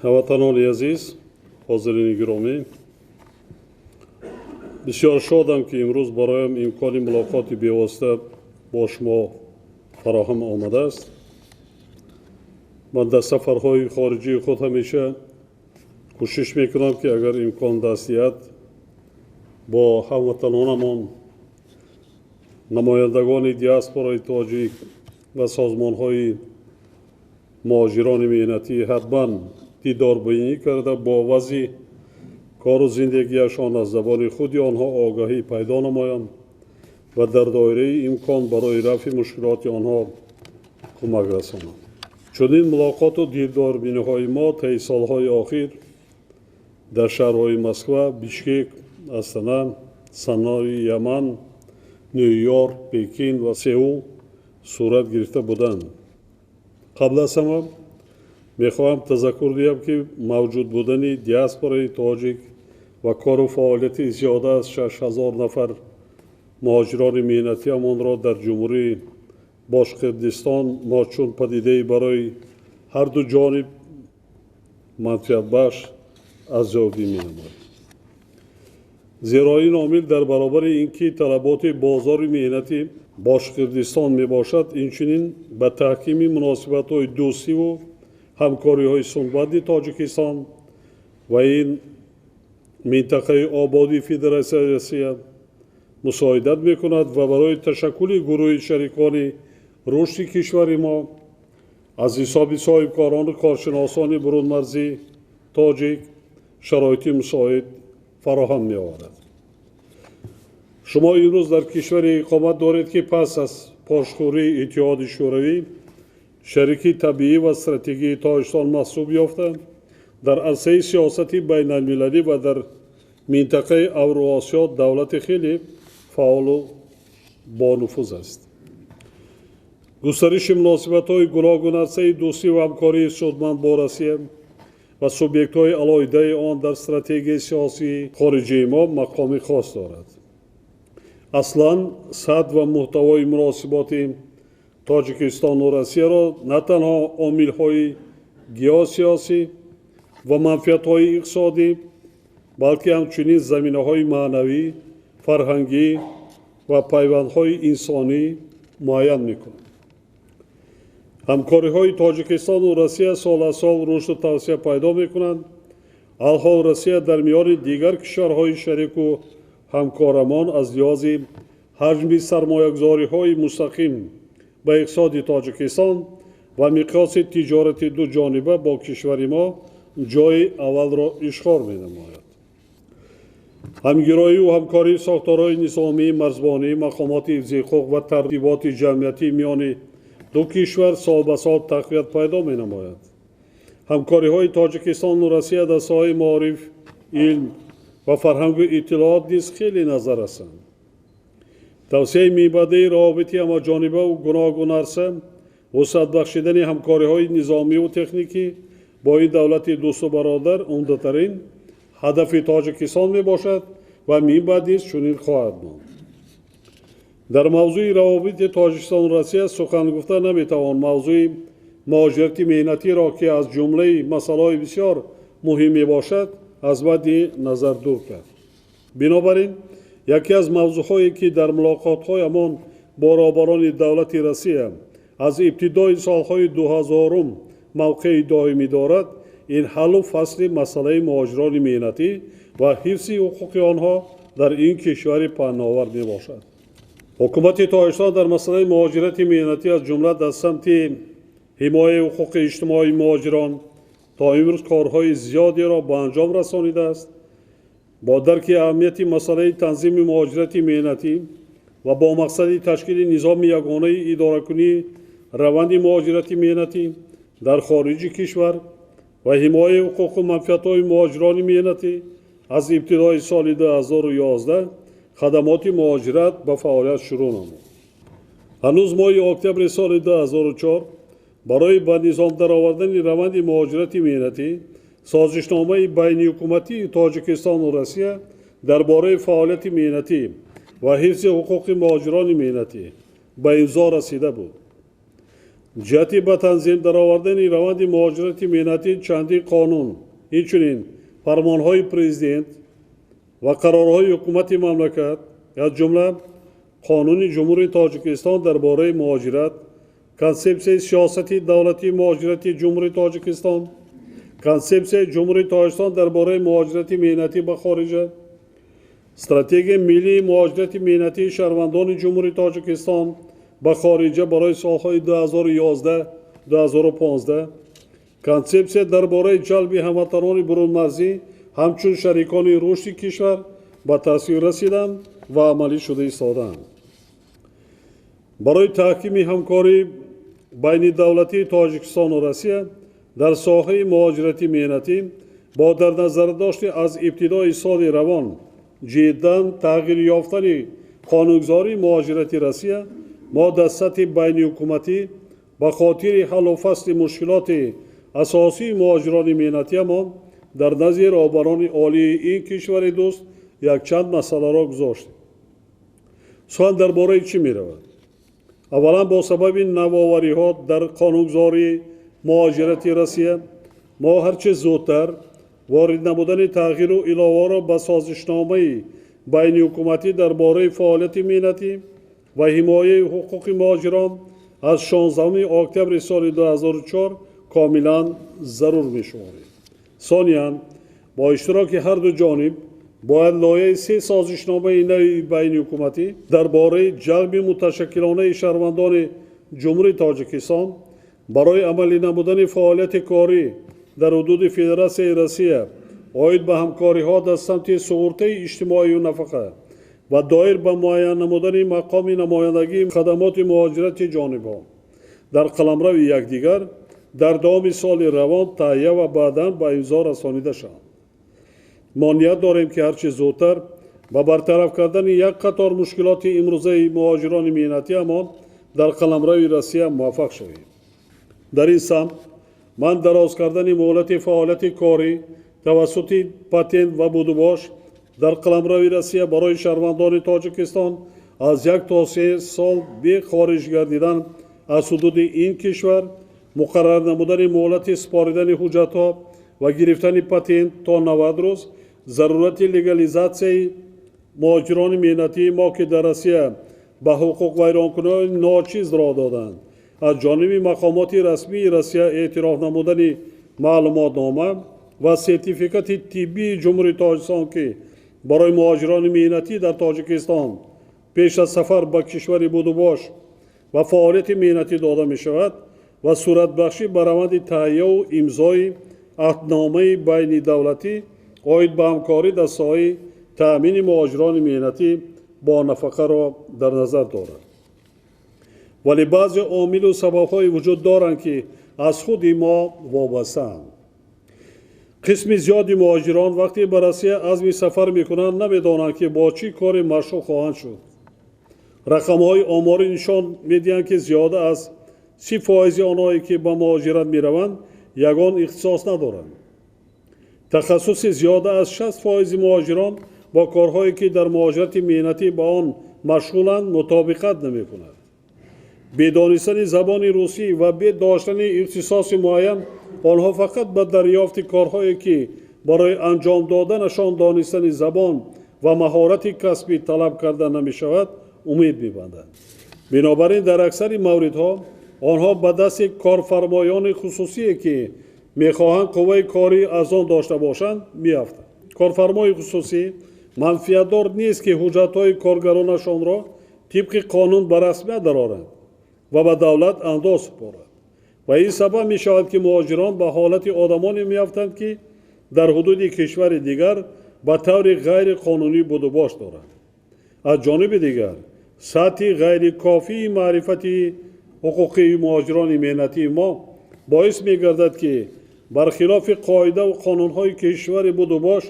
Ҳамватанони азиз, ҳозирини гиромӣ, бисёр шодам, ки имрӯз бароям имкони мулоқоти бевосита бо шумо фароҳам омадааст. Ман дар сафарҳои хориҷии худ ҳамеша кӯшиш мекунам, ки агар имкон даст диҳад, бо ҳамватанонамон, намояндагони диаспораи тоҷик ва созмонҳои муҳоҷирони меҳнатӣ ҳатман дидорбинӣ карда, бо вазъи кору зиндагиашон аз забони худи онҳо огаҳӣ пайдо намоям ва дар доираи имкон барои рафъи мушкилоти онҳо кӯмак расонам. Чунин мулоқоту дидорбиниҳои мо таи солҳои охир дар шаҳрҳои Москва, Бишкек, Астана, Санои Яман, Ню Йорк, Пекин ва Сеул сурат гирифта буданд. Қабл аз ҳама мехоҳам тазаккур диҳам, ки мавҷуд будани диаспораи тоҷик ва кору фаъолияти зиёда аз 6000 нафар муҳоҷирони меҳнатиамонро дар Ҷумҳурии Бошқирдистон мо чун падидаи барои ҳарду ҷониб манфиатбахш арзёбӣ менамоем. Зеро ин омил дар баробари ин ки талаботи бозори меҳнати Бошқирдистон мебошад, инчунин ба таҳкими муносибатҳои дӯстиву ҳамкориҳои сулҳбанди Тоҷикистон ва ин минтақаи ободи Федератсияи Россия мусоидат мекунад ва барои ташаккули гурӯҳи шарикони рушди кишвари мо аз ҳисоби соҳибкорону коршиносони бурунмарзии тоҷик шароити мусоид фароҳам меоварад. Шумо имрӯз дар кишваре иқомат доред, ки пас аз пошхӯрии Иттиҳоди Шӯравӣ шарики табиӣ ва стратегии Тоҷикистон маҳсуб ёфта, дар арсаи сиёсати байналмилалӣ ва дар минтақаи Авруосиё давлати хеле фаъолу бонуфуз аст. Густариши муносибатҳои гуногунарсаи дӯстӣ ва ҳамкории судманд бо Россия ва субъектҳои алоҳидаи он дар стратегияи сиёсии хориҷии мо мақоми хос дорад. Аслан сатҳ ва муҳтавои муносиботи Тоҷикистону Россияро на танҳо омилҳои геосиёсӣ ва манфиатҳои иқтисодӣ, балки ҳамчунин заминаҳои маънавӣ, фарҳангӣ ва пайвандҳои инсонӣ муайян мекунанд. Ҳамкориҳои Тоҷикистону Россия сол аз сол рушду тавсеа пайдо мекунанд. Алҳол Россия дар миёни дигар кишварҳои шарику ҳамкорамон аз лиҳози ҳаҷми сармоягузориҳои мустақим ба иқтисоди Тоҷикистон ва миқёси тиҷорати дуҷониба бо кишвари мо ҷойи аввалро ишғол менамояд. Ҳамгироию ҳамкории сохторҳои низомӣ, марзбонӣ, мақомоти ҳифзи ҳуқуқ ва тартиботи ҷамъиятӣ миёни ду кишвар сол ба сол тақвият пайдо менамояд. Ҳамкориҳои Тоҷикистону Россия дар соҳаи маориф, илм ва фарҳангу иттилоот низ хеле назаррасанд. Тавсеаи минбаъдаи равобити ҳамаҷонибаву гуногунарса, вусъат бахшидани ҳамкориҳои низомиву техникӣ бо ин давлати дӯсту бародар умдатарин ҳадафи Тоҷикистон мебошад ва минбаъд низ чунин хоҳад монд. Дар мавзӯи равобити Тоҷикистону Россия сухан гуфта наметавон мавзӯи муҳоҷирати меҳнатиро, ки аз ҷумлаи масъалаҳои бисёр муҳим мебошад, аз мадди назар дур кард. Бинобар ин яке аз мавзӯъҳое, ки дар мулоқотҳоямон бо роҳбарони давлати Россия аз ибтидои солҳои 2000-ум мавқеи доимӣ дорад, ин ҳаллу фасли масъалаи муҳоҷирони меҳнатӣ ва ҳифзи ҳуқуқи онҳо дар ин кишвари паҳновар мебошад. Ҳукумати Тоҷикистон дар масъалаи муҳоҷирати меҳнатӣ, аз ҷумла дар самти ҳимояи ҳуқуқи иҷтимоии муҳоҷирон, то имрӯз корҳои зиёдеро ба анҷом расонидааст. Бо дарки аҳамияти масъалаи танзими муҳоҷирати меҳнатӣ ва бо мақсади ташкили низоми ягонаи идоракунии раванди муҳоҷирати меҳнатӣ дар хориҷи кишвар ва ҳимояи ҳуқуқу манфиатҳои муҳоҷирони меҳнатӣ, аз ибтидои соли 2011 хадамоти муҳоҷират ба фаъолият шурӯъ намуд. Ҳанӯз моҳи октябри соли 2004 барои ба низом даровардани раванди муҳоҷирати меҳнатӣ созишномаи байниҳукуматии Тоҷикистону Россия дар бораи фаъолияти меҳнатӣ ва ҳифзи ҳуқуқи муҳоҷирони меҳнатӣ ба имзо расида буд. Ҷиҳати ба танзим даровардани раванди муҳоҷирати меҳнатӣ чандин қонун, инчунин фармонҳои президент ва қарорҳои ҳукумати мамлакат, аз ҷумла Қонуни Ҷумҳурии Тоҷикистон дар бораи муҳоҷират, Консепсияи сиёсати давлатии муҳоҷирати Ҷумҳурии Тоҷикистон, Консепсияи Ҷумҳурии Тоҷикистон дар бораи муҳоҷирати меҳнатӣ ба хориҷа, Стратегияи миллии муҳоҷирати меҳнатии шаҳрвандони Ҷумҳурии Тоҷикистон ба хориҷа барои солҳои 2011-2015, Консепсия дар бораи ҷалби ҳамватанони бурунмарзӣ ҳамчун шарикони рушди кишвар ба тасвиб расиданд ва амалӣ шуда истодаанд. Барои таҳкими ҳамкории байнидавлатии Тоҷикистону Россия дар соҳаи муҳоҷирати меҳнатӣ бо дар назардошти аз ибтидои соли равон ҷиддан тағйир ёфтани қонунгузории муҳоҷирати Россия, мо дар сатҳи байниҳукуматӣ ба хотири ҳаллу фасли мушкилоти асосии муҳоҷирони меҳнатиамон дар назди роҳбарони олии ин кишвари дӯст якчанд масъаларо гузоштем. Сухан дар бораи чӣ меравад? Аввалан, бо сабаби навовариҳо дар қонунгузории муҳоҷирати Россия мо ҳарчи зудтар ворид намудани тағйиру иловаҳоро ба созишномаи байниҳукуматӣ дар бораи фаъолияти меҳнатӣ ва ҳимояи ҳуқуқи муҳоҷирон аз 16 октябри соли 2004 комилан зарур мешуморем. Сониян, бо иштироки ҳар ду ҷониб бояд лоиҳаи се созишномаи нави байниҳукуматӣ дар бораи ҷалби муташаккилонаи шаҳрвандони Ҷумҳурии Тоҷикистон барои амалӣ намудани фаъолияти корӣ дар ҳудуди Федератсияи Россия оид ба ҳамкориҳо дар самти суғуртаи иҷтимоию нафақа ва доир ба муайян намудани мақоми намояндагии хадамоти муҳоҷирати ҷонибҳо дар қаламрави якдигар дар давоми соли равон таҳия ва баъдан ба имзо расонида шаванд. Мо ният дорем, ки ҳарчи зудтар ба бартараф кардани як қатор мушкилоти имрӯзаи муҳоҷирони меҳнатиамон дар қаламрави Россия муваффақ шавем. Дар ин самт ман дароз кардани муҳлати фаъолияти корӣ тавассути патент ва будубош дар қаламрави Россия барои шаҳрвандони Тоҷикистон аз 1 то 3 сол бе хориҷ гардидан аз ҳудуди ин кишвар, муқаррар намудани муҳлати супоридани ҳуҷҷатҳо ва гирифтани патент то 90 рӯз, зарурати легализатсияи муҳоҷирони меҳнатии мо, ки дар Россия ба ҳуқуқвайронкуниҳои ночиз роҳ доданд, аз ҷониби мақомоти расмии Россия эътироф намудани маълумотнома ва сертификати тиббии Ҷумҳурии Тоҷикистон, ки барои муҳоҷирони меҳнатӣ дар Тоҷикистон пеш аз сафар ба кишвари будубош ва фаъолияти меҳнатӣ дода мешавад, ва суратбахшӣ ба раванди таҳияву имзои аҳдномаи байнидавлатӣ оид ба ҳамкорӣ дар соҳаи таъмини муҳоҷирони меҳнатӣ бо нафақаро дар назар дорад. Вале баъзе омилу сабабҳое вуҷуд доранд, ки аз худи мо вобастаанд. Қисми зиёди муҳоҷирон вақте ба Россия азми сафар мекунанд, намедонанд, ки бо чӣ коре машғул хоҳанд шуд. Рақамҳои оморӣ нишон медиҳанд, ки зиёда аз 30 фоизи онҳое, ки ба муҳоҷират мераванд, ягон ихтисос надоранд. Тахассуси зиёда аз 60 фоизи муҳоҷирон бо корҳое, ки дар муҳоҷирати меҳнатӣ ба он машғуланд, мутобиқат намекунад. Бе донистани забони русӣ ва бе доштани ихтисоси муайян онҳо фақат ба дарёфти корҳое, ки барои анҷом доданашон донистани забон ва маҳорати касбӣ талаб карда намешавад, умед мебанданд. Бинобар ин дар аксари мавридҳо онҳо ба дасти корфармоёни хусусие, ки мехоҳанд қувваи кории арзон дошта бошанд, меафтанд. Корфармои хусусӣ манфиатдор нест, ки ҳуҷҷатҳои коргаронашонро тибқи қонун ба расмият дароранд ва ба давлат андоз супорад, ва ин сабаб мешавад, ки муҳоҷирон ба ҳолати одамоне меафтанд, ки дар ҳудуди кишвари дигар ба таври ғайриқонунӣ будубош доранд. Аз ҷониби дигар, сатҳи ғайрикофии маърифати ҳуқуқии муҳоҷирони меҳнатии мо боис мегардад, ки бархилофи қоидаву қонунҳои кишвари будубош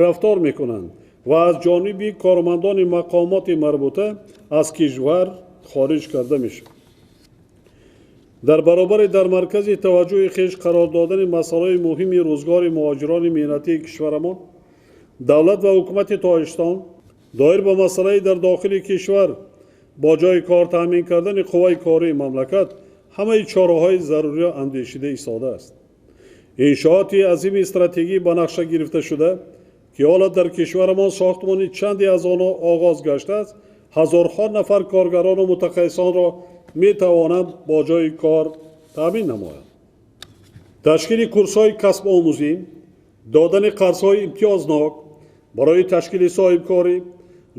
рафтор мекунанд ва аз ҷониби кормандони мақомоти марбута аз кишвар хориҷ карда мешаванд. Дар баробари дар маркази таваҷҷӯҳи хеш қарор додани масъалаҳои муҳими рӯзгори муҳоҷирони меҳнатии кишварамон, давлат ва ҳукумати Тоҷикистон доир ба масъалаи дар дохили кишвар бо ҷойи кор таъмин кардани қувваи кории мамлакат ҳамаи чораҳои заруриро андешида истодааст. Иншооти азими стратегӣ ба нақша гирифта шуда, ки ҳоло дар кишварамон сохтмони чанде аз онҳо оғоз гаштааст, ҳазорҳо нафар коргарону мутахассисонро метавонанд бо ҷойи кор таъмин намоянд. Ташкили курсҳои касбомӯзӣ, додани қарзҳои имтиёзнок барои ташкили соҳибкорӣ,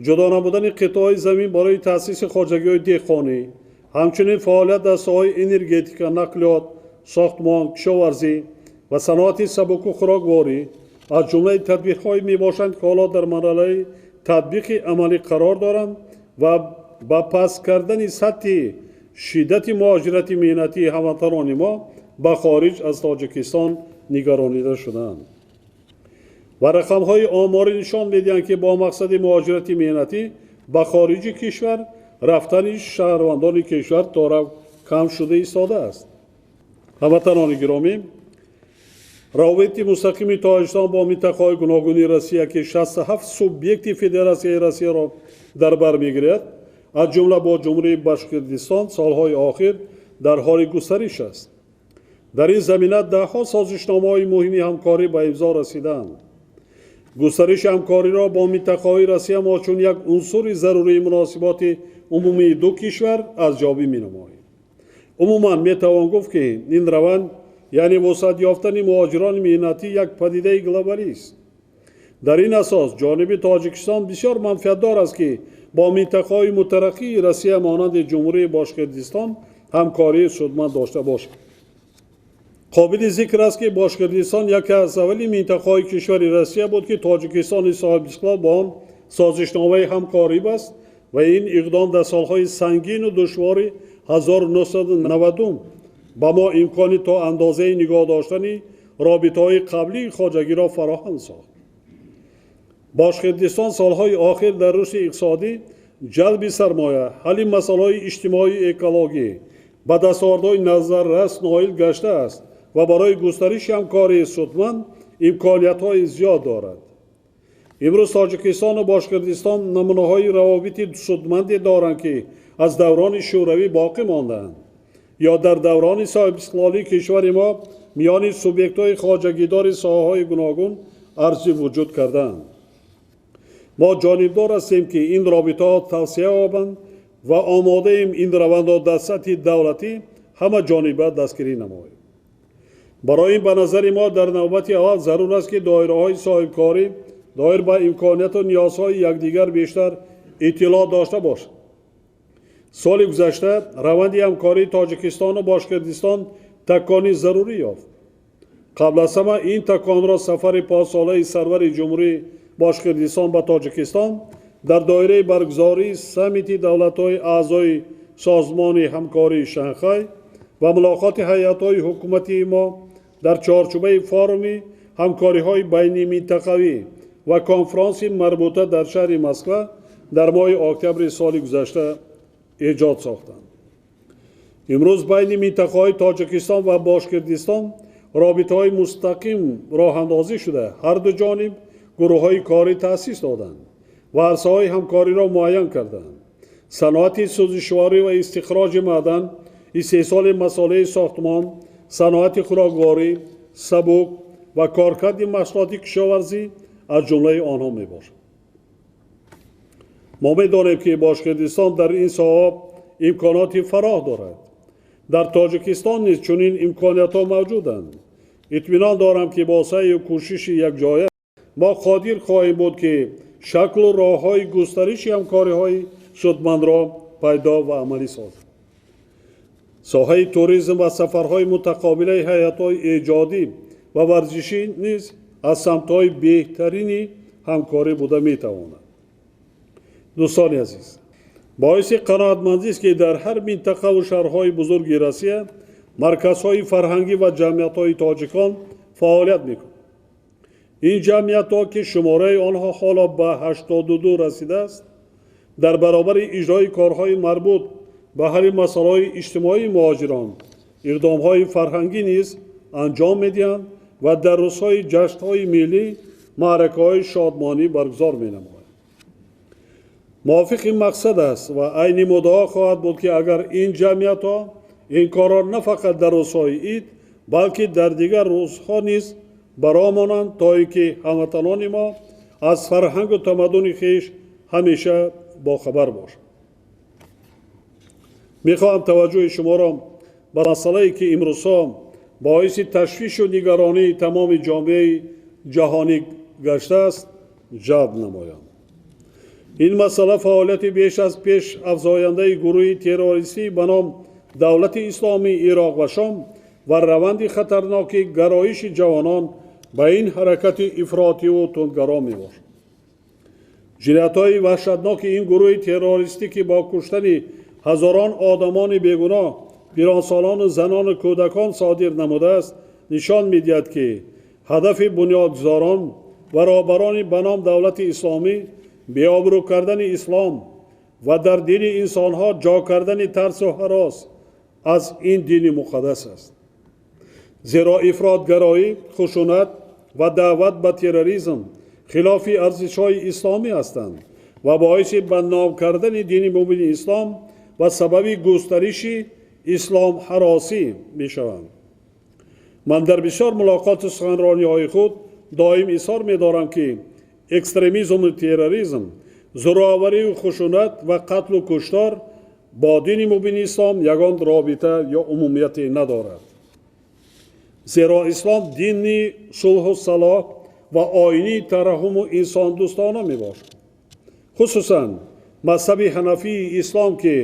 ҷудо намудани қитъаҳои замин барои таъсиси хоҷагиҳои деҳқонӣ, ҳамчунин фаъолият дар соҳаи энергетика, нақлиёт, сохтмон, кишоварзӣ ва саноати сабуку хӯрокворӣ аз ҷумлаи тадбирҳое мебошанд, ки ҳоло дар марҳилаи татбиқи амалӣ қарор доранд ва ба паст кардани сатҳи шиддати муҳоҷирати меҳнатии ҳамватанони мо ба хориҷ аз Тоҷикистон нигаронида шудаанд. Ва рақамҳои оморӣ нишон медиҳанд, ки бо мақсади муҳоҷирати меҳнатӣ ба хориҷи кишвар рафтани шаҳрвандони кишвар тораф кам шуда истодааст. Ҳамватанони гиромӣ, равобити мустақими Тоҷикистон бо минтақаҳои гуногуни Россия, ки 67 субъекти Федератсияи Россияро дар бар мегирад, аз ҷумла бо Ҷумҳурии Башқирдистон, солҳои охир дар ҳоли густариш аст. Дар ин замина даҳҳо созишномаҳои муҳими ҳамкорӣ ба имзо расидаанд. Густариши ҳамкориро бо минтақаҳои Россия мо чун як унсури зарурии муносиботи умумии ду кишвар арзёбӣ менамоем. Умуман метавон гуфт, ки ин раванд, яъне вусъат ёфтани муҳоҷирони меҳнатӣ, як падидаи глобалист. Дар ин асос ҷониби Тоҷикистон бисёр манфиатдор аст, ки бо минтақаҳои мутараққии Россия монанди Ҷумҳурии Бошқирдистон ҳамкории судманд дошта бошад. Қобили зикр аст, ки Бошқирдистон яке аз аввалин минтақаҳои кишвари Россия буд, ки Тоҷикистони соҳибистиқлол бо он созишномаи ҳамкорӣ баст ва ин иқдом дар солҳои сангину душвори 1990 ба мо имкони то андозаи нигоҳ доштани робитаҳои қаблии хоҷагиро фароҳам сохт. Бошқирдистон солҳои охир дар рушди иқтисодӣ, ҷалби сармоя, ҳалли масъалаҳои иҷтимоию экологӣ ба дастовардҳои назаррас ноил гаштааст ва барои густариши ҳамкории судманд имкониятҳои зиёд дорад. Имрӯз Тоҷикистону Бошқирдистон намунаҳои равобити судманде доранд, ки аз даврони шӯравӣ боқӣ мондаанд ё дар даврони соҳибистиқлолии кишвари мо миёни субъектҳои хоҷагидори соҳаҳои гуногун арзи вуҷуд кардаанд. Мо ҷонибдор ҳастем, ки ин робитаҳо тавсеа ёбанд ва омодаем ин равандро дар сатҳи давлатӣ ҳама ҷониба дастгирӣ намоем. Барои ин ба назари мо дар навбати аввал зарур аст, ки доираҳои соҳибкорӣ доир ба имконияту ниёзҳои якдигар бештар иттилоъ дошта бошанд. Соли гузашта раванди ҳамкории Тоҷикистону Бошқирдистон такони зарурӣ ёфт. Қабл аз ҳама ин таконро сафари понзсолаи сарвари Ҷумҳурии Бошқирдистон ба Тоҷикистон дар доираи баргузории саммити давлатҳои аъзои Созмони ҳамкории Шанхай ва мулоқоти ҳайатҳои ҳукуматии мо дар чорчӯбаи форуми ҳамкориҳои байниминтақавӣ ва конфронси марбута дар шаҳри Москва дар моҳи октябри соли гузашта эҷод сохтанд. Имрӯз байни минтақаҳои Тоҷикистон ва Бошқирдистон робитаҳои мустақим роҳандозӣ шуда, ҳар ду ҷониб гурӯҳҳои корӣ таъсис доданд ва арсаҳои ҳамкориро муайян карданд. Саноати сӯзишворӣ ва истихроҷи маъдан, истеҳсоли масолеҳи сохтмон, саноати хӯрокворӣ, сабук ва коркарди маҳсулоти кишоварзӣ аз ҷумлаи онҳо мебошад. Мо медонем, ки Бошқирдистон дар ин соҳа имконоти фароҳ дорад. Дар Тоҷикистон низ чунин имкониятҳо мавҷуданд. Итминон дорам, ки бо саъю кӯшиши якҷоя мо қодир хоҳем буд, ки шаклу роҳҳои густариши ҳамкориҳои судмандро пайдо ва амалӣ созем. Соҳаи туризм ва сафарҳои мутақобилаи ҳайатҳои эҷодӣ ва варзишӣ низ аз самтҳои беҳтарини ҳамкорӣ буда метавонад. Дӯстони азиз, боиси қаноатмандист, ки дар ҳар минтақаву шаҳрҳои бузурги Россия марказҳои фарҳангӣ ва ҷамъиятҳои тоҷикон фаъолият мекунанд. Ин ҷамъиятҳо, ки шумораи онҳо ҳоло ба 82 расидааст, дар баробари иҷрои корҳои марбут ба ҳалли масъалаҳои иҷтимоии муҳоҷирон иқдомҳои фарҳангӣ низ анҷом медиҳанд ва дар рӯзҳои ҷашнҳои миллӣ маъракаҳои шодмонӣ баргузор менамоянд. Мувофиқи мақсад аст ва айни муддао хоҳад буд, ки агар ин ҷамъиятҳо Ин корро на фақат дар рӯзҳои ид, балки дар дигар рӯзҳо низ бароҳ монанд, то ин ки ҳамватанони мо аз фарҳангу тамаддуни хеш ҳамеша бохабар бошанд. Мехоҳам таваҷҷӯҳи шуморо ба масъалае, ки имрӯзҳо боиси ташвишу нигаронии тамоми ҷомеаи ҷаҳонӣ гаштааст, ҷалб намоям. Ин масъала фаъолияти беш аз пеш афзояндаи гурӯҳи террористӣ ба ном Давлати Исломии Ироқ ва Шом ва раванди хатарноки гароиши ҷавонон ба ин ҳаракати ифротиву тундгаро мебошад. Ҷиноятҳои ваҳшатноки ин гурӯҳи террористӣ, ки бо куштани ҳазорон одамони бегуноҳ, пиронсолону занону кӯдакон содир намудааст, нишон медиҳад, ки ҳадафи бунёдгузорон ва роҳбарони ба ном Давлати Исломӣ беобрӯ кардани ислом ва дар дини инсонҳо ҷо кардани тарсу ҳарос аз ин дини муқаддас аст. Зеро ифротгароӣ, хушунат ва даъват ба терроризм хилофи арзишҳои исломӣ ҳастанд ва боиси бадном кардани дини мубини ислом ва сабаби густариши исломҳаросӣ мешаванд. Ман дар бисёр мулоқоту суханрониҳои худ доим изҳор медорам, ки экстремизму терроризм, зӯроварию хушунат ва қатлу куштор бо дини мубини ислом ягон робита ё умумияте надорад. Зеро ислом дини сулҳу салоҳ ва оини тараҳҳуму инсондӯстона мебошад. Хусусан мазҳаби ҳанафии ислом, ки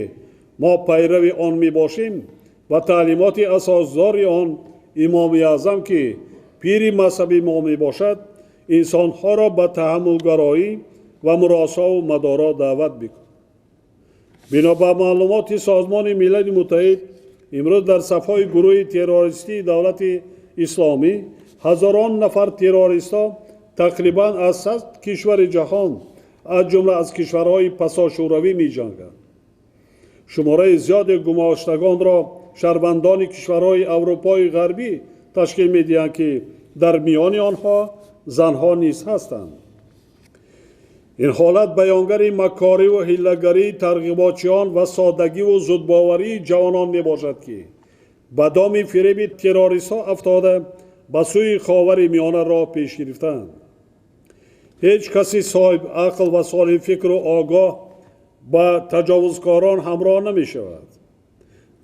мо пайрави он мебошем, ва таълимоти асосгузори он Имоми Аъзам, ки пири мазҳаби мо мебошад, инсонҳоро ба таҳаммулгароӣ ва муросову мадоро даъват мекунад. Бино ба маълумоти Созмони Милали Муттаҳид, имрӯз дар сафҳои гурӯҳи террористии Давлати Исломӣ ҳазорон нафар террористҳо тақрибан аз 100 кишвари ҷаҳон, аз ҷумла аз кишварҳои пасошӯравӣ, меҷанганд. Шумораи зиёди гумоштагонро шаҳрвандони кишварҳои Аврупои Ғарбӣ ташкил медиҳанд, ки дар миёни онҳо занҳо низ ҳастанд. Ин ҳолат баёнгари макориву ҳиллагарии тарғиботчиён ва соддагиву зудбоварии ҷавонон мебошад, ки ба доми фиреби террористҳо афтода, ба сӯи Ховари Миёна роҳ пеш гирифтаанд. Ҳеҷ каси соҳиб ақл ва солимфикру огоҳ ба таҷовузкорон ҳамроҳ намешавад.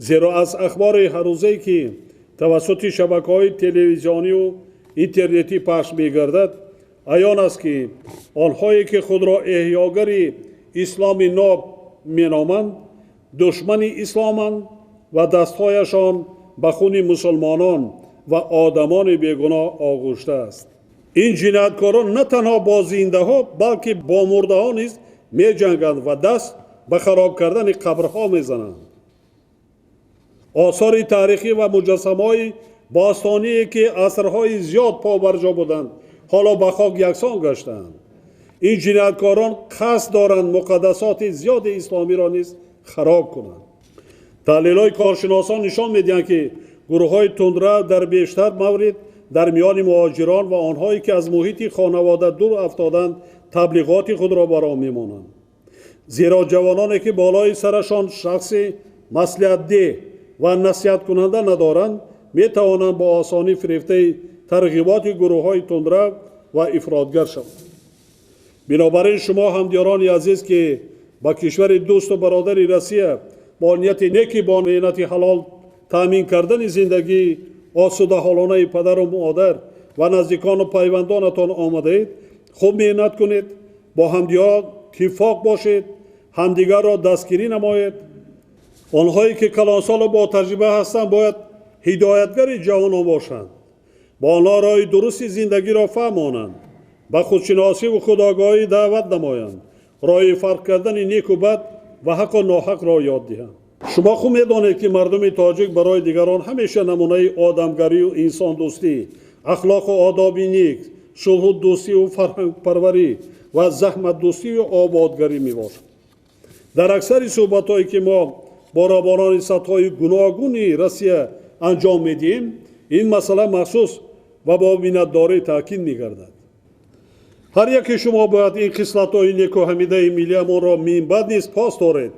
Зеро аз ахбори ҳаррӯзае, ки тавассути шабакаҳои телевизионию интернетӣ пахш мегардад, аён аст, ки онҳое, ки худро эҳёгари исломи ноб меноманд, душмани исломанд ва дастҳояшон ба хуни мусулмонон ва одамони бегуноҳ оғӯштааст. Ин ҷинояткорон на танҳо бо зиндаҳо, балки бо мурдаҳо низ меҷанганд ва даст ба хароб кардани қабрҳо мезананд. Осори таърихӣ ва муҷассамаҳои бостоние, ки асрҳои зиёд побарҷо буданд, ҳоло ба хок яксон гаштаанд. Ин ҷинояткорон қасд доранд муқаддасоти зиёди исломиро низ хароб кунанд. Таҳлилҳои коршиносон нишон медиҳанд, ки гурӯҳҳои тундрав дар бештар маврид дар миёни муҳоҷирон ва онҳое, ки аз муҳити хонавода дур афтоданд, таблиғоти худро ба роҳ мемонанд. Зеро ҷавононе, ки болои сарашон шахси маслиҳатдеҳ ва насиҳаткунанда надоранд, метавонанд бо осонӣ фирефтаи тарғиботи гурӯҳҳои тундрав ва ифротгар шаванд. Бинобар ин шумо, ҳамдиёрони азиз, ки ба кишвари дӯсту бародари Россия бо нияти неки бо меҳнати ҳалол таъмин кардани зиндагии осудаҳолонаи падару модар ва наздикону пайвандонатон омадаед, хуб меҳнат кунед, бо ҳамдиёр иттифоқ бошед, ҳамдигарро дастгирӣ намоед. Онҳое, ки калонсолу бо таҷриба ҳастанд, бояд ҳидоятгари ҷавонон бошанд, бо онҳо роҳи дурусти зиндагиро фаҳмонанд, ба худшиносиву худогоҳӣ даъват намоянд, роҳи фарқ кардани неку бад ва ҳаққу ноҳақро ёд диҳанд. Шумо хуб медонед, ки мардуми тоҷик барои дигарон ҳамеша намунаи одамгарию инсондӯстӣ, ахлоқу одоби нек, сулҳу дӯстиву фарҳангпарварӣ ва заҳматдӯстиву ободгарӣ мебошад. Дар аксари суҳбатҳое, ки мо бо роҳбарони сатҳҳои гуногуни Россия анҷом медиҳем, ин масъала махсус ва бо миннатдорӣ таъкид мегардад. Ҳар яке шумо бояд ин хислатҳои некуҳамидаи миллиамонро минбаъд низ пос доред,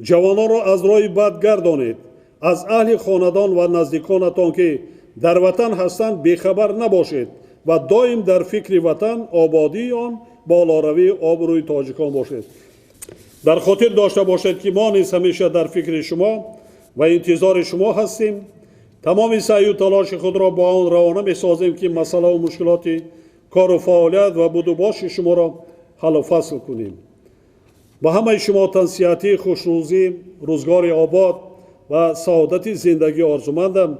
ҷавононро аз роҳи бад гардонед. Аз аҳли хонадон ва наздиконатон, ки дар ватан ҳастанд, бехабар набошед ва доим дар фикри ватан, ободии он, болоравии обрӯи тоҷикон бошед. Дар хотир дошта бошед, ки мо низ ҳамеша дар фикри шумо ва интизори шумо ҳастем. Тамоми саъю талоши худро ба он равона месозем, ки масъалаву мушкилоти кору фаъолият ва будубоши шуморо ҳаллу фасл кунем. Ба ҳамаи шумо тансиҳатӣ, хушрӯзӣ, рӯзгори обод ва саодати зиндагӣ орзумандам.